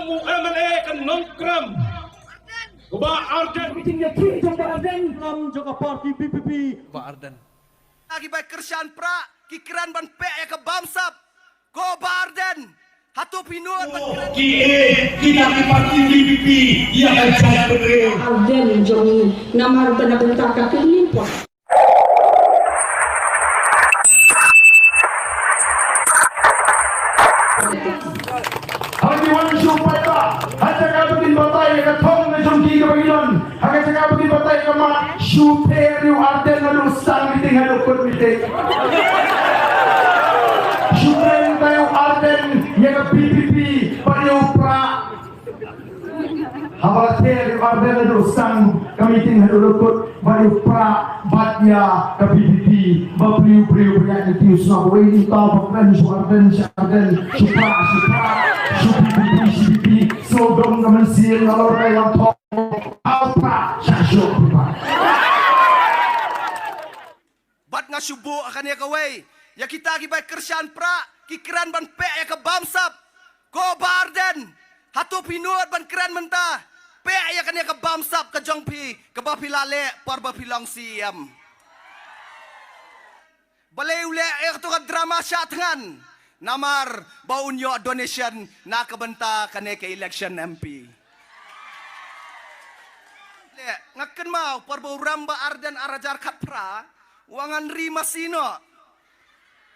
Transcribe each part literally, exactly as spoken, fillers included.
U M L A ka Nongkrem, u Bah Ardent. Meeting ïa ki jong Bah Ardent. Lam jong ka party V P P. Bah Ardent. Ki bai kyrshan pra, ki kren ban peh ïa ka bamsap. Ko Bah Ardent, hato phi nud ban kren? Ki e, kita ki party V P P, ïa ka jaitbynriew. Ardent jong ngi, namar ba na bynta ka kynnin pop. Ha ki wan shu paidbah, ha jaka ba kin batai ïa ka thong ka jong ki kaba ki don, ha ka jaka ba kin batai ïa ka mat, shu pher ïa u Ardent naduh start meeting haduh kut meeting. Shu pher ïa u Ardent ïa ka V P P bad ïa u Prah. Haba la pher ïa u Ardent naduh start ka meeting haduh la kut, bad ïa u Prah bad ïa ka V P P, ba briew briew ba ïa ki u snoh wei ni tau ba kren shu Ardent shu Ardent, shu Prah shu Prah, shu V P P shu V P P, snoh dong ka mynsiem ngalor ka ïa thong, au Prah sha shu Prah. Bad nga shu buh ha kane kawei ïa kita ki bai kyrshan pra, ki kren ban peh ïa ka bamsap. Ko Bah Ardent, hato phi nud ban kren mynta? Peh ïa kane ka bamsap ka jong phi kaba phi la leh por ba phi long C E M. Balei u leh ïa kato ka drama shah thngan? Namar ba un ïoh donation na ka bynta kane ka election M P. Leh, nga kynmaw por ba u rem Bah Ardent ar hajar khatphra, u ong ngan ri masi noh.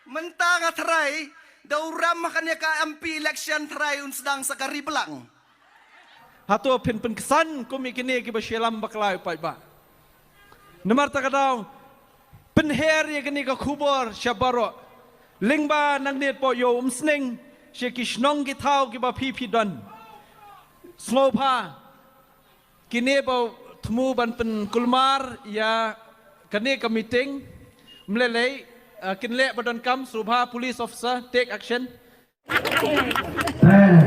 Mynta nga tharai da u rem ha kane ka M P election tharai un sdang sa ka ri blang. Hato phin pynksan kum ïa kine kiba shillam bakla ïa u paidbah? Namar kata ka daw, pynher ïa kane ka khubor sha baroh. Lyngba nang Nied Poh ïa u Umsning, sha ki shnong ki thaw kiba phi phi don. Sngewbha kine ba thmu ban pynkulmar ïa kane ka meeting. Mlelei, eh, kin leh ba donkam, sngewbha police officer, take action. Eh,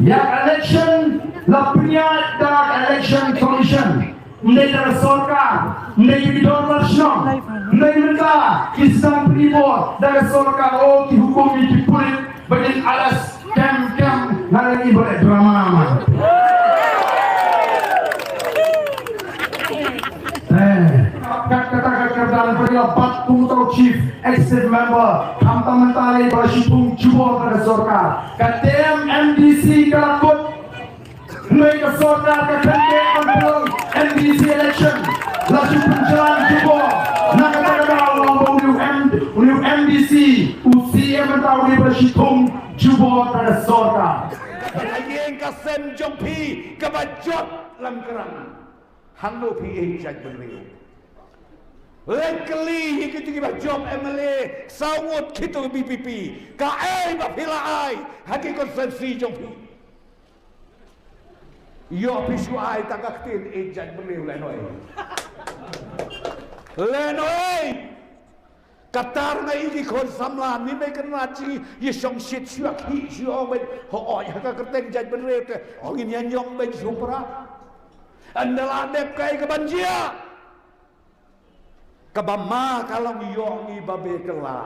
ïa ka election la pynïaid da ka Election Commission. Ym dei da ka sorkar, ym dei ki dorbar shnong, ym dei mynta ki sdang pynïaid da ka sorkar, oh, ki hukum ïa ki pulit ba kin arrest kem kem, nga leh ngi ba leh drama man. Eh, kat kata ka kyrdan ba ïa bat kum uta u chief executive member, khamtam mynta lei ba la shu thung jubor na ka sorkar. Ka term M D C ka la kut. Hynrei ka sorkar ka kyndiah ban pynlong M D C election. La shu pynjlan jubor. Na kata ka daw la ong ba u new M, u new M D C, u C M mynta u dei ba la shu thung jubor na ka sorkar. Ka ïing ka sem jong phi kaba jot lang krang. Hangno phi ïeit jaitbynriew? Leit kylli ïa kito kiba jop M L A saw ngut, kito V P P. Kaei ba phi la ai ha ki constituency jong phi? Ïoh phi shu ai tang ka ktien ïeit jaitbynriew, lehnohei. Lehnohei. Katta nga ïohi ki khun samla, ngim dei kynrad jingïashongshit shuwa, ki shu ong beit, hooid, ha ka kyrteng jaitbynriew te, oh, ngin ïa ñiong beit shuwa. Ynda la dep kaei kaban jia? Kaba ma ka long ïoh ngi ba beh kylla.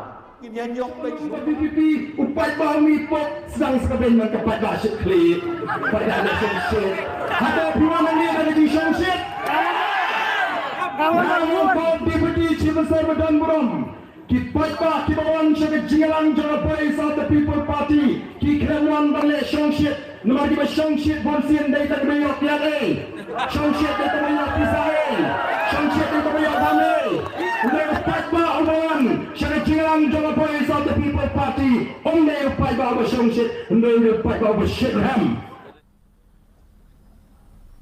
Ngin ïa ñiong beit shuwa. Ba V P P, u paidbah u mih pop, sdang sa ka beiñ man ka paidbah shit khlieh. Paidbah la shongshit. Hato phi wan hangne da ka jingshongshit? Nga ong ko Deputy Chief Minister ba don burom. Ki paidbah kiba wan sha ka jingïalang jong ka Voice of the People Party, ki khlem wan ban leh shongshit, namar kiba shongshit bunsien dei tang ba ïoh ïa ei. Shongshit dei tang ba ïoh pisa ei. Shongshit dei tang ba ïoh dam ei. U dei u paidbah uba wan sha ka jingïalang jong ka Voice of the People Party, um dei u paidbah uba shongshit, um dei u paidbah uba shitrhem.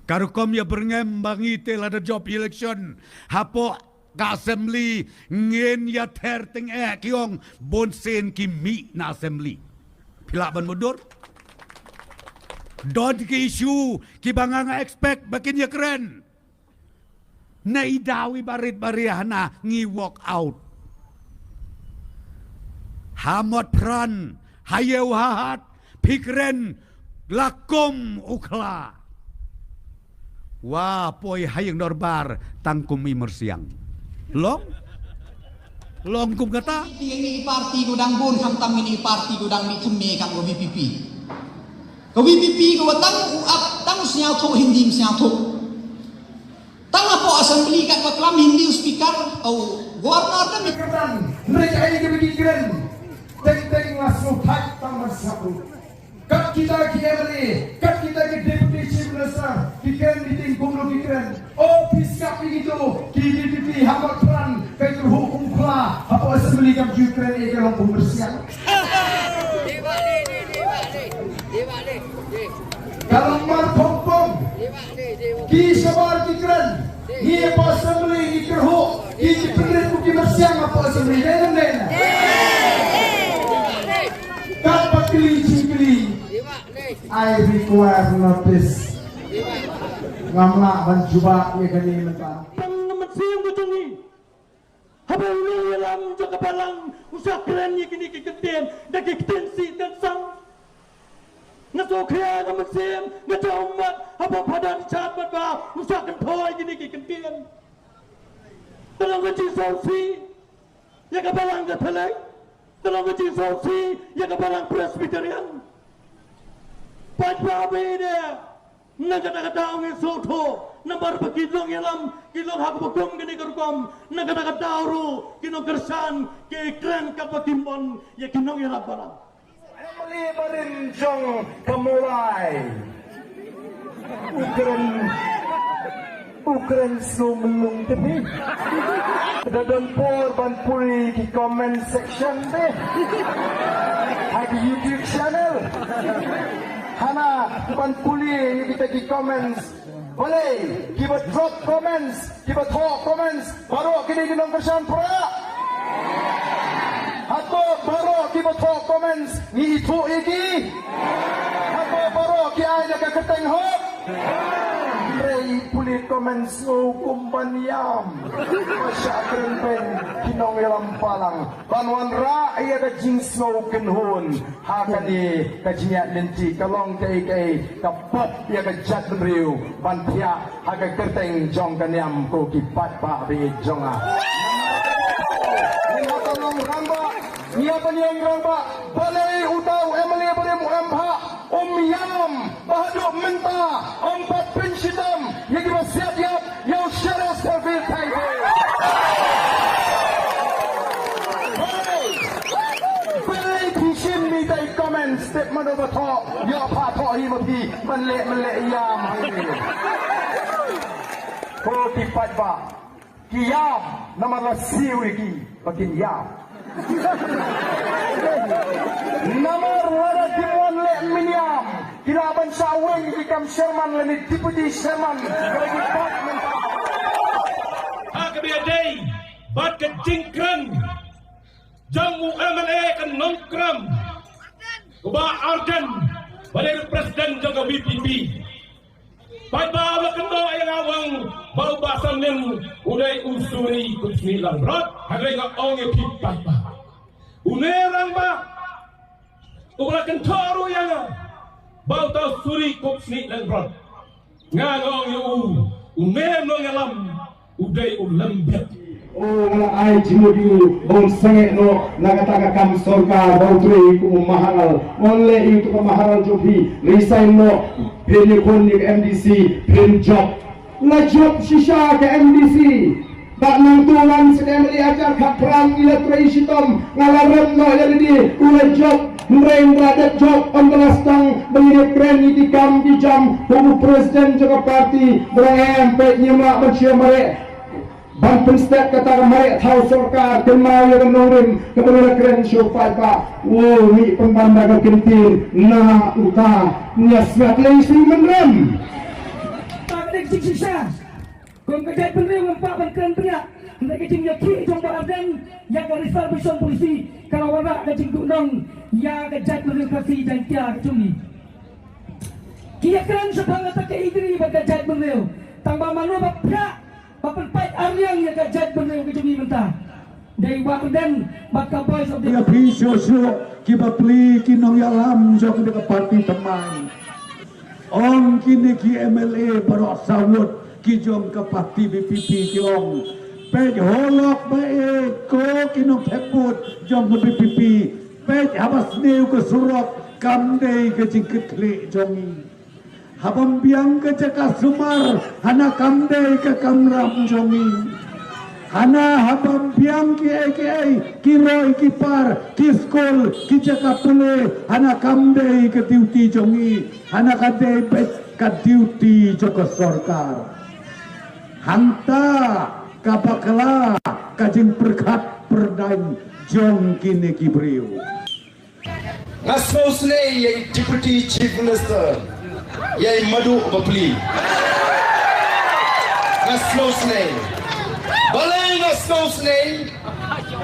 Ka rukom ïa byrngem ba ngi te lada jop election hapoh ka assembly ngin ïa ther tyngeh, ki ong bunsien ki mih na assembly. Phi lah ban mutdur? Don ki issue kiba nga nga expect ba kin ïa kren. Na i daw iba rit ba ria hana ngi walk out. Ha Motphran, ha Ïewhahat, phi kren la kum u khla. Wa poi ha ïing dorbar tang kum i myrsiang. Long? Long kum kata? Ngi i party ko dang bun, khamtam ngi i party ko dang mih thymme kam ko V P P. Ka V P P ka wa tang u ap, tang u sniawthuh Hindi, sniawthuh. Tang hapoh assembly kat wa klam Hindi u speaker, u governor da mi. Kyrdan, hynrei kaei kaba ki kren. Teng teng la sngewthait tang ban sngewthuh. Kat kita ki M L A, kat kita ki deputy chief minister, ki kren meeting kumno ki kren. O phi sngap ïa kito, ki V P P ha Marpyrshah, ka kyrhuh kum khla, hapoh assembly kam ju kren ïa ka long kum pyrshah. Ka long mar pong pong. Ki shabar ki kren. Ngi hapoh assembly ngi kyrhuh. Ki ki pynrit ki pyrshang hapoh assembly. Dei ne em dei? Kat ba kylli jingkylli. I require notice. Ngam lah ban jubab ïa kane mynta. Tang na mynsiem ka jong ngi. Haba u nongïalam jong ka balang u sa kren ïa kine ki kyntien da ki ktien sih ktien sang. Nga sngewkhia ka mynsiem, nga jaw ummat, haba phadar chat bad ba u sa kynthoi kine ki kyntien. Te long ka jingsngewsih ïa ka balang Katholik. Te long ka jingsngewsih ïa ka balang Presbyterian. Paidbah ba ïeit, na kata ka daw ngi sngewthuh, namar ba ki nongïalam ki long ha kaba kum kane ka rukom. Na kata ka daw ruh ki nongkyrshan ki kren katba ki mon ïa ki nongïalam balang. M L A barim jong ka Mawlai. U kren, u kren sngewmlung te phi. Da don por ban pule ki comment section te ha ki YouTube channel. Hana ban pule ïa kita ki comments. Balei kiba drop comments, kiba thoh comments, baroh kine ki nongkyrshan Prah? Hato baroh kiba thoh comments ngi ithuh ïa ki? Hato baroh ki ai da ka kyrteng hok? Hynrei pule comments sngewbha ban ïam. Ba shah kren beiñ ki nongïalam balang ban wanrah ïa ka jingsngew kynhun. Ha kane ka jingïaid lynti ka long kaei kaei ka pop ïa ka jaitbynriew ban thiah ha ka kyrteng jong ka niam, ko ki paidbah ba ïeit jong nga. Ngi hap ban ong rangbah, ngi hap ban ong rangbah, balei uta u M L A barim u M P H um ïam ba haduh mynta um pat pynshitom ïa kiba siat ïap ïa u Sheriff Sharfil Thaibe. Balei, balei phi shim ïa kita ki comments, tip mano ba thoh, ïoh pha thoh hi ma phi, man leh man leh ïam hi. Ko ki paidbah, ki ïam namar la siew ïa ki ba kin ïam. Namar lada kim wan leh mynïam ki lah ban shah weng ki kam chairman lane deputy chairman kaba ki pat mynta. Ha kaba ïadei bad ka jingkren jong u M L A ka Nongkrem, u Bah Ardent, ba dei u president jong ka V P P. Paidbah ba kynnoh ïa nga ong ba u Bah Samlim u dei u suri Kupsni Langbrot. Hynrei nga ong ïa phi paidbah, une rangbah uba la kynnoh ruh ïa nga ba uta u suri Kupsni Langbrot, nga ong ïa u, une nongïalam u dei u lembet. O, nga la ai jingmut ïa u ba un sangeh noh na kata ka kam sorkar ba u trei kum u Maharal. Ngan leh ïa u, to ka Maharal jong phi, resign noh, phin ïakhun ïa ka M D C, phin jop. La jop shisha ka M D C. Bad nangta ngan sdang ïa ka hajar khatphra ngi la trei shitom, nga la rem noh ïa lade, u la jop. Hynrei hynda dep jop, ym da la sdang ba ngin ïakren ïa ki kam ki jam, u president jong ka party ba la em, peit ngim lah ban shu mareh ban pynstet kata ka mareh thaw sorkar, kynmaw ïa ka nongrim kaba la kren sha u paidbah. Wow, ngi pynban da ka kyntien na uta, ngi ïa sngap lei sngewmynrem. Ta ka dei ka jingshisha. Kum ka jaitbynriew ngam kwah ban kren bniah, hynrei ka jingïakhih jong Bah Ardent ïa ka reservation policy ka la wanrah ka jingduhnong ïa ka jaitbynriew Khasi Jaiñtia ka jong ngi. Ki ïakren shaphang kata ka agree bad ka jaitbynriew, tang ba mano ba phiah ba pynpait arliang ïa ka jaitbynriew ka jong ngi mynta. Dei Bah Ardent bad ka Voice of the Ïa phi shuh shuh ki bapli ki nongïalam jong kane ka party thymmai. Ong kine ki M L A baroh saw ngut ki jong ka party V P P ki ong, peit holok ba e ko ki nongthep vote jong ka V P P. Peit haba sniew ka surok, Kam dei ka jingkitkhlieh jong ngi. Haba ym biang ka jaka sumar, hana kam dei ka kamram jong ngi. Hana haba ym biang kiei kiei, ki roi ki par, ki skul, ki jaka pule, hana kam dei ka duty jong ngi. Hana ka dei beit ka duty jong ka sorkar. Hangta ka bakla ka jingpyrkhat pyrdaiñ jong kine ki briew. Nga sngewsynei ïa i Deputy Chief Minister, ïa i Maduh Bapli. Nga sngewsynei. Balei nga sngewsynei?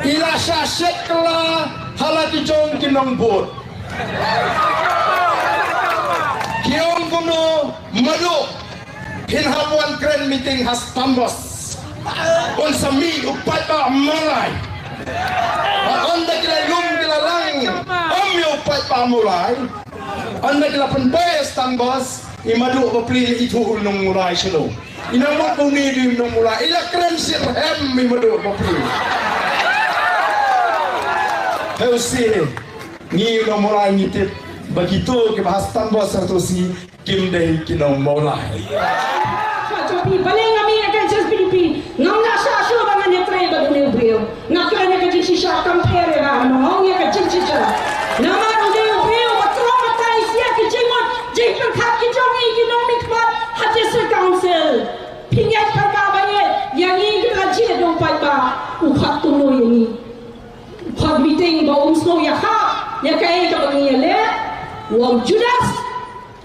I la shah shet kylla ha la ki jong ki nongbud. Ki ong kumno, Maduh, phin hap wan kren meeting ha Stambos. Un sa mih u paidbah Mawlai. Ba ynda ki la lum ki la lang, ym ïa u paidbah Mawlai. Ynda ki la pynpoi Stambos, i Maduh Bapli i thuh u nong Mawlai shano. I nang mut u ni di u nong Mawlai. I la kren sir hem i Maduh Bapli. Heu si, ngi u nong Mawlai ngi tip ba kito kiba ha Stambos ha to si, kim dei ki nong Mawlai. Shah shuh phi, balei nga mih na ka H S P D P? Ngam lah shah shuh ba ngan ïatrei bad une u briew. Nga kren ïa ka jingshisha, kam pher ïa nga, nga ong ïa ka jingshisha. Namar une u briew u ba traumatise ïa ki jingmut jingpyrkhat ki jong ngi ki nongmihkhmat ha District Council. Phi ngeit pyrkhat ba ngeit, ïa ngi kiba la jied da u paidbah, u khot kumno ïa ngi? U khot meeting ba um sngew ïa khap ïa kaei kaba ngi ïaleh. U ong, Judas,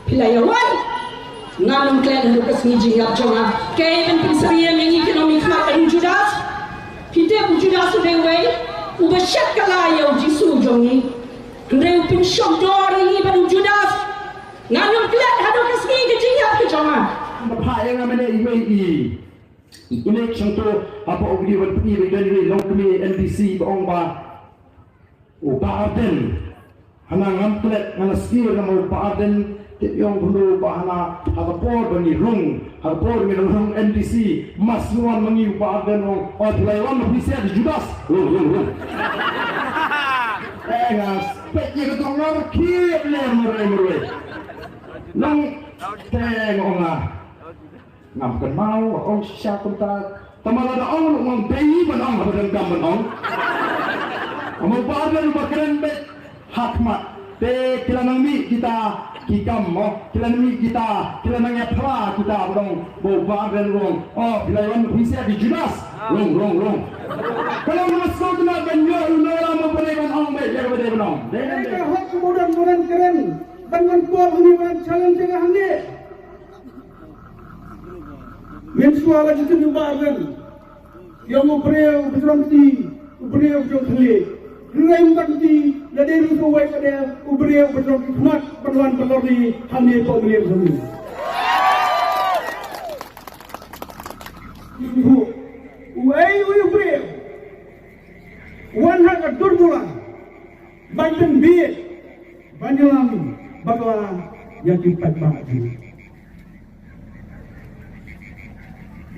phi la ïa wan? Ngan ym klet haduh ka sngi jingïap jong nga. Kaei ban pynsyriem ïa ngi ki nongmihkhmat, u Judas? Phi tip u Judas u dei uwei uba shet kylla ïa u Jisu jong ngi. Hynrei u pynshongdor ïa ngi bad u Judas. Ngan ym klet haduh ka sngi ka jingïap ka jong nga. Ba phah ïa nga mynne iwei i. Ine shongto hapoh u video ban pyni ba i don iwei i longkmie N D C ba ong ba u Bah Ardent. Hana ngam klet, nga la sngewsynei namar u Bah Ardent, tip ïong kumno ba hana ha ka por ba ngi rung, ha ka por ba ngi rung N D C, mas ngi wan ma ngi u Bah Ardent u ong, oh, phi la wan ma phi sha ki Judas. Rung, rung, rung. Eh, nga peit ïa ka dong nga khie ble marwei marwei. Nang te nga ong nga. Ngam kynmaw, ong shisha kumta. Tangba lada ong ruh ngam dei ban ong, haba dang dam ban ong. Amo ba dang ba kren beit ha khmat. Te ki la nang mih kita ki kam mo. Ki la nang mih kita, ki la nang ïaphla kita ba dang ba ba dang ong. Oh, phi la wan phi sha ki Judas. Rung, rung, rung. Ka long mas ko tena ban ïoh u nora mo ba dei ban ong beit, ïa ba dei ban ong. Dei nang dei. Ka hok ka ba dang ba dang kren. Ban ngan pop hangne ban challenge hangne. Mynshuwa la jied ïa u Bah Ardent. Ïa u briew ba jrong kti, u briew ba jrong khlieh. Hynrei mynta kti, la dei ruh uwei pat de, u briew ba jrong ki khmat, ban wan ban lor ïa hangne hapoh Mylliem hangne. Uei, uei u briew. Wan ha ka dur mula. Ban pynbiej, ban ïalam bakla ïa ki paidbah jong ngi.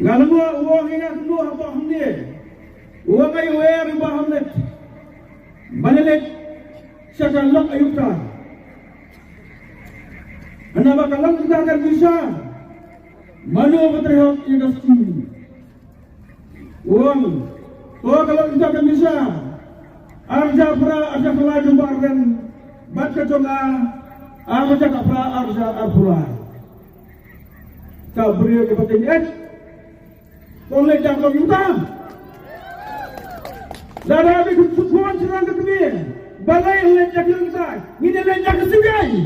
Nga la ong, u ong ïa nga kumno hapoh hangne. U ong ai wer ïa u Bah Hamlet ban leit sha ka lok Ayubtar. Hana ba ka lok Ayubtar kan pisa. Mano ba trei hok ïa ka skim. U ong, to ka lok Ayubtar kan pisa. Arhajar phra, arhajar phra jong u Bah Ardent. Bad ka jong nga, arhajar phra, arhajar phra. Ka briew ka pateng et. Kong leit da ka lok Ayubtar. Lada bi ka sukhuan sirang ka kmie. Balei leit da ka lok Ayubtar. Ngin leit da ka C B I.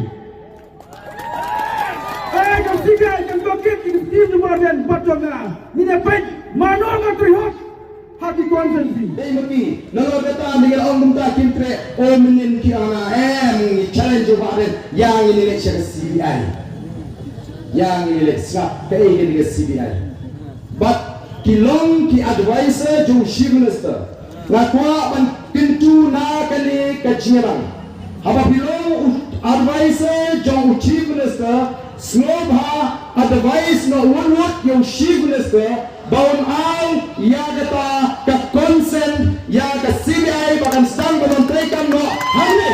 Eh, ka C B I kan tohkit ïa ka skim jong u Bah Ardent bad jong nga. Ngin ïa peit mano ka trei hok ha ki constituency. Dei ma ki, nalor kata ngi la ong kumta kim treh, o mynnin ki ong na em, ngi challenge u Bah Ardent, ïa ngin ïaleit sha ka C B I. Ïa ngin ïaleit sngap, kaei kane ka C B I. Bad ki long ki advisor jong u Chief Minister. Nga kwah ban kyntu na kane ka jingïalang. Haba phi long u advisor jong u Chief Minister, sngewbha advice noh wut wut ïa u Chief Minister, ba un ai ïa kata ka consent ïa ka C B I ba kan sdang ban ym treikam noh hangne.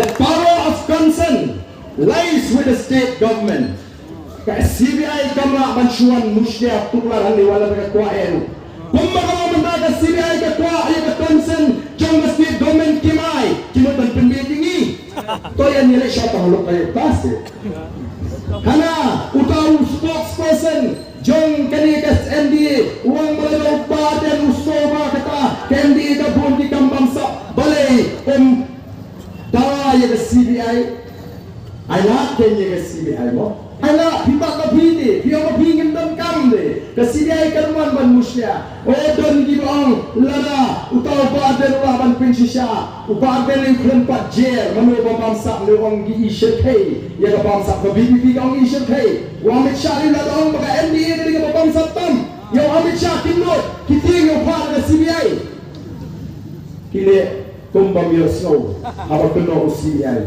The power of consent lies with the state government. Ka CBI kam lah ban shu wan mushlia tuklar hangne wat la ka kwah eh. Kumba ka long mynta ka CBI ka kwah ïa ka consent jong ka state government, kim ai, kim lah ban pynbeit ïa ngi. To ïa ngi leh shah tang lok ka ïa ka state. Hana uta u spokesperson jong kane ka MDA u ong ba la u Bah Ardent u sngew ba kata ka MDA ka bun ki kam bamsap, balei um dawa ïa ka CBI? Ai lad kein ïa ka CBI mo. Ai lad, phi pat ba phi te, phi ong ba phi ngim donkam te. Ka CBI kan wan ban mushlia. O don kiba ong lada uta u Bah Ardent u lah ban pynshisha, u Bah Ardent u khlem pat jer, mano ba bamsap, ne ong ki i shyrkhei ïa ka bamsap, ka VPP ka ong i shyrkhei. U Amit Shah u la ong ba ka MDA ka dei kaba bamsap tam. Ïa u Amit Shah kim nud, ki tieng ïa u phah ka CBI. Ki leh kum bym ïohsngew haba kynnoh u CBI.